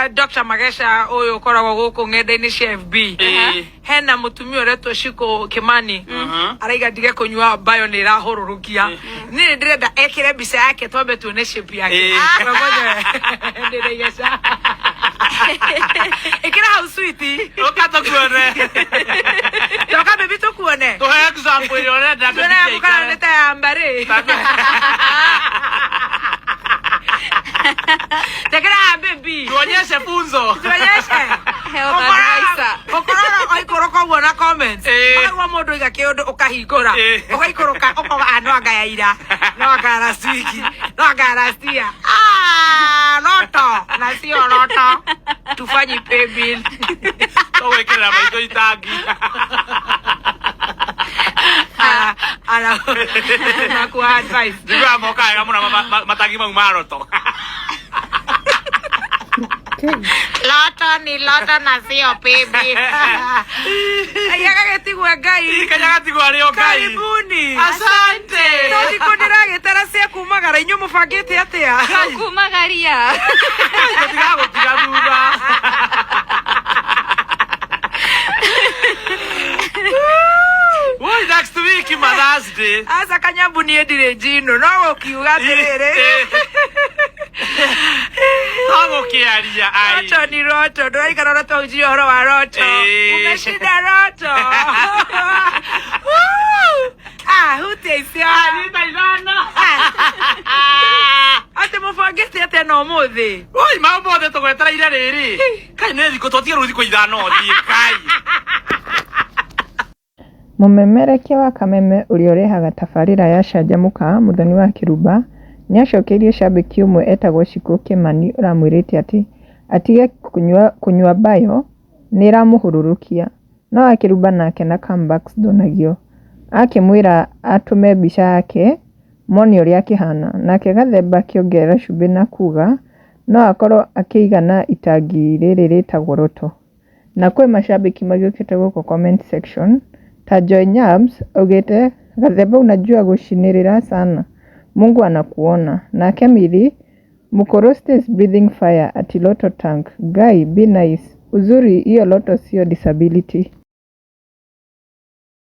Dr. Magesha ũyũ ũkoragwo gũkũ ng'enda-inĩ cia FB. Ĩĩ. Hena mũtumia ũretwo Shiko Kimani araiga ndige kũnyua bayo nĩ ĩrahũrũrũkia. Niĩ nĩ ndĩrenda ekĩre mbica yake twambe tuone shape yake. Ĩĩ. We mwenyewe ndĩraigeca. Ĩkĩra hau switi. Ũka tũkuone. Toka baby tũkuone. Tũhe example ĩrĩa ũrenda Tuone mbica yaku kana ĩikare. nĩ ta ya mbarĩ. Tekera baby. Tuonyeshe funzo. Tuonyeshe. Health advisor. Ũkorora ũikũrũka ũguo na comments. Ĩĩ. Ũkaigua mũndũ oiga kĩũndũ ũkahingũra. Ĩĩ. Ũgaikũrũka ũkauga ah no anga ya ira. No anga ya last week. No anga ya last year. Ah, roto. Na sio roto. Tufanyi pay bill. Tũgwĩkĩrĩra maitho itangi. Ah, ara. Nakuwa advice. Njiguaga moka wega mũno matangi mau ma roto. Loto ni loto na sio bibi. Kanya gagĩtigwe Ngai. Kanya gatigwo arĩ o Ngai. Karibuni. Asante. To thikũ ndĩragĩtara cia kumagara inyuĩ mũbangĩte atĩa? Kumagaria. Tũtigagũtiga thutha. Woi, next week Mother's Day. Aca kanyambu niĩ ndirĩ njino no gũkiuga atĩrĩrĩ. No gũkĩaria ai. Roto ni roto ndũraikara ũrĩa twahunjirie ũhoro wa roto. Ĩĩ. Umeshinda roto. Woo! Ah, hutia icio. Rita ithano. Atĩ mũbangĩte atĩa na ũmũthĩ? Woi, ma ũmũthĩ tũgwetereire rĩrĩ. Kai nĩ thikũ twatigarwo thikũ ithano thiĩ kai. Mũmemerekia wa Kameme ũrĩa ũrehaga tabarĩra ya Canjamũka Mũthoni wa Kĩrumba, nĩacokeirie cambĩki ũmwe etagwo Shiko Kĩmani ũramwĩrĩte atĩ atige kũnyua Bayo nĩĩramũhũrũrũkia, no Wakĩrumba nake na Comebacks ndonagio, akĩmwĩra atũme mbica yake mone ũrĩa akĩhana, nake Gathemba akĩongerera cumbĩ na kuga no akorwo akĩigana itangi rĩrĩ rĩtagwo Roto. Na kwĩ macambĩki magĩũkĩte gũkũ comment section ta Joy Nyabs augĩte Gathemba unajua gũcinĩrĩra sana, Mungu anakuona. Nake Milly Mukuru stays breathing fire ati Lotto tank, Guy be nice, uzuri hiyo Lotto sio disability.